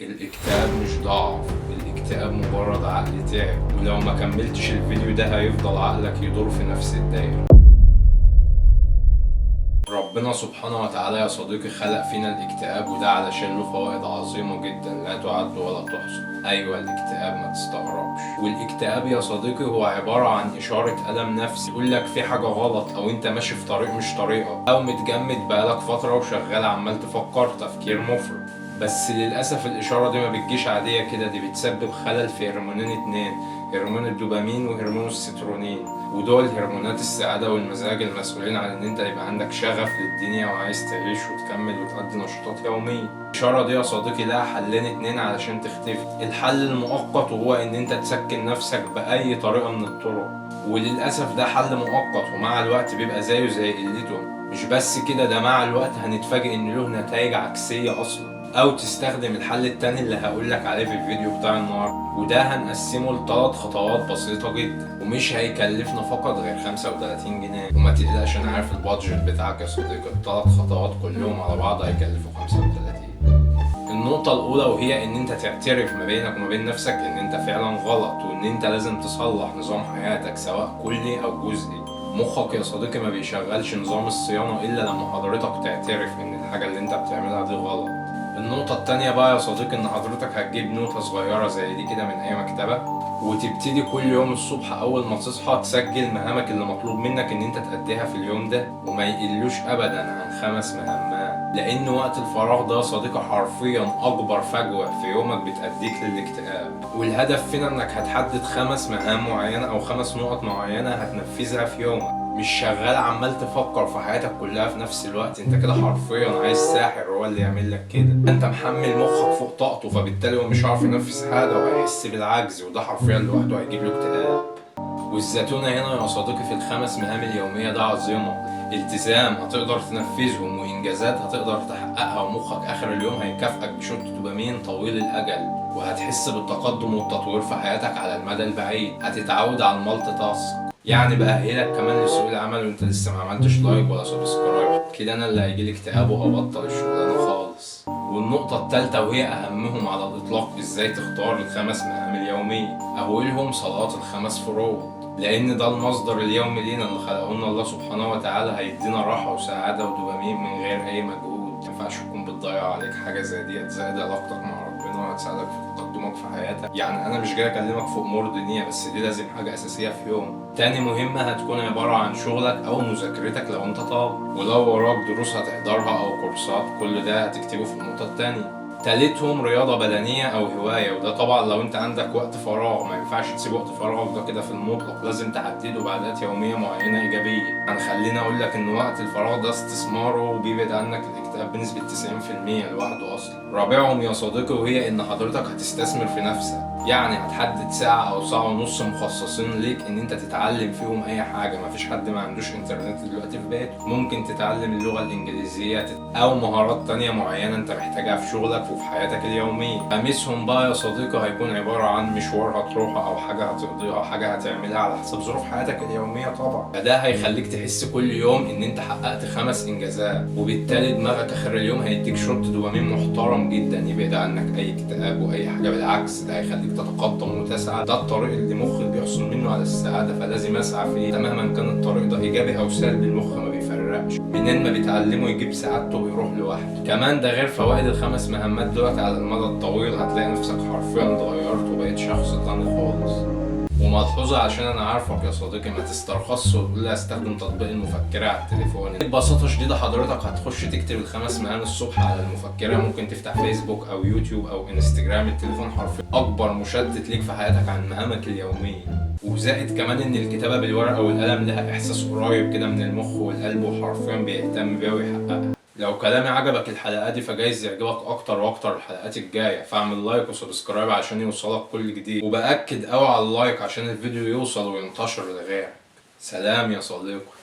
الاكتئاب مش ضعف، الاكتئاب مجرد عقل تعب، ولو ما كملتش الفيديو ده هيفضل عقلك يدور في نفس الدايرة. ربنا سبحانه وتعالى يا صديقي خلق فينا الاكتئاب، وده علشان له فوائد عظيمة جدا لا تعد ولا تحصى. ايوه الاكتئاب، ما تستغربش. والاكتئاب يا صديقي هو عبارة عن اشارة ألم نفسي يقول لك في حاجة غلط، او انت ماشي في طريق مش طريقك، او متجمد بقالك فترة وشغال عمال تفكر تفكير مفرط. بس للأسف الإشارة دي ما بتجيش عادية كده، دي بتسبب خلل في هرمونين اتنين، هرمون الدوبامين وهرمون السيترونين، ودول هرمونات السعادة والمزاج المسؤولين عن إن أنت يبقى عندك شغف للدنيا وعايز تعيش وتكمل وتأدي نشاطات يومية. الإشارة دي يا صديقي لها حلين اتنين علشان تختفي. الحل المؤقت وهو إن أنت تسكن نفسك بأي طريقة من الطرق، وللأسف ده حل مؤقت ومع الوقت بيبقى زيه زي قلته. مش بس كده، ده مع الوقت هنتفاجئ إن له نتائج عكسية أصلا. او تستخدم الحل التاني اللي هقولك عليه في الفيديو بتاع النهارده، وده هنقسمه لثلاث خطوات بسيطة جدا ومش هيكلفنا فقط غير 35 جنيه. وما تقلقش، انا عارف ال budget بتاعك يا صديقي، الثلاث خطوات كلهم على بعض هيكلفوا 35. النقطة الأولى وهي إن أنت تعترف ما بينك وما بين نفسك إن أنت فعلا غلط، وإن أنت لازم تصلح نظام حياتك سواء كلي أو جزئي. مخك يا صديقي ما بيشغلش نظام الصيانة إلا لما حضرتك تعترف إن الحاجة اللي أنت بتعملها دي غلط. النقطة التانية بقى يا صديقي إن حضرتك هتجيب نوتة صغيرة زي دي كده من أي مكتبة، وتبتدي كل يوم الصبح أول ما تصحى تسجل مهامك اللي مطلوب منك إن أنت تأديها في اليوم ده، وما يقلوش أبدا عن 5 مهمات، لأن وقت الفراغ ده يا صديقي حرفيا أكبر فجوة في يومك بتأديك للاكتئاب. والهدف هنا إنك هتحدد 5 مهام معينة أو 5 نقط معينة هتنفذها في يومك، مش شغال عمال تفكر في حياتك كلها في نفس الوقت. انت كده حرفيا عايز ساحر هو اللي يعمل لك كده، انت محمل مخك فوق طاقته، فبالتالي هو مش عارف ينفذ حاجه وهيحس بالعجز، وده حرفيا لوحده هيجيب له اكتئاب. والزتونه هنا يا صديقي في ال5 مهام اليوميه ده عظيمه، التزام هتقدر تنفذهم وانجازات هتقدر تحققها، ومخك اخر اليوم هيكافئك ب shot دوبامين طويل الاجل، وهتحس بالتقدم والتطوير في حياتك على المدى البعيد. هتتعود على ال multitask، يعني بأهلك كمان لسوق العمل وانت لسه ما عملتش like ولا subscribe كده، انا اللي هيجيلي اكتئاب وهبطل الشغلانه خالص. والنقطة الثالثة وهي أهمهم على الإطلاق، إزاي تختار ال5 مهام اليومية. أولهم صلاة ال5 فروض، لأن ده المصدر اليومي لينا اللي خلقه لنا الله سبحانه وتعالى، هيدينا راحة وسعادة ودوبامين من غير أي مجهود. ما ينفعش تكون بتضيع عليك حاجة زي دي، زائد علاقتك مع ربنا وهتساعدك في تقدمك في حياتك. يعني أنا مش جاي أكلمك في أمور دينية، بس دي لازم حاجة أساسية في يوم. تاني مهمة هتكون عبارة عن شغلك أو مذاكرتك لو أنت طالب، ولو وراك دروس هتحضرها أو كورسات، كل ده هتكتبه في النقطة التانية. تالتهم رياضة بدنية أو هواية، وده طبعا لو أنت عندك وقت فراغ، ما ينفعش تسيب وقت فراغك ده كده في المطلق، لازم تحدده بعادات يومية معينة إيجابية. يعني خليني أقول لك إن وقت الفراغ ده استثماره وبيبعد عنك الاكتئاب بنسبة 90% لوحده أصلا. رابعهم يا صديقي وهي إن حضرتك هتستثمر في نفسك، يعني هتحدد ساعة أو ساعة ونص مخصصين ليك إن أنت تتعلم فيهم أي حاجة. مفيش حد ما عندوش إنترنت دلوقتي في بيته، ممكن تتعلم اللغة الإنجليزية أو مهارات تانية معينة أنت محتاجها في شغلك وفي حياتك اليومية. خامسهم بقى يا صديقي هيكون عبارة عن مشوار هتروحه أو حاجة هتقضيها أو حاجة هتعملها على حسب ظروف حياتك اليومية طبعا. فده هيخليك تحس كل يوم إن أنت حققت 5 إنجازات، وبالتالي دماغك آخر اليوم هيديك shot دوبامين محترم جدا يبعد عنك أي اكتئاب وأي حاجة. بالعكس ده هيخليك تتقدم وتسعى. ده الطريق اللي مخك بيحصل منه على السعادة، فلازم أسعى فيه مهما كان الطريق ده إيجابي أو سلبي، المخ ما بيفرقش. منين ما بيتعلمه يجيب سعادته بيروح لوحده. كمان ده غير فوائد ال5 مهمات دلوقتي على المدى الطويل، هتلاقي نفسك حرفيا اتغيرت وبقيت شخص تاني خالص. وملحوظة عشان انا عارفك يا صديقي، ما تسترخصش وتقول لي استخدم تطبيق المفكرة على التليفون. ببساطة شديدة حضرتك هتخش تكتب ال5 مهام الصبح على المفكرة، ممكن تفتح فيسبوك او يوتيوب او انستجرام. التليفون حرفيا اكبر مشتت ليك في حياتك عن مهامك اليومية. وزائد كمان ان الكتابة بالورقة والقلم لها احساس قريب كده من المخ والقلب، وحرفيا بيهتم بيها ويحققها. لو كلامي عجبك الحلقة دي فجايز يعجبك اكتر واكتر الحلقات الجاية، فاعمل like و subscribe عشان يوصلك كل جديد، وبأكد قوي على ال like عشان الفيديو يوصل وينتشر لغيرك. سلام يا صديقي.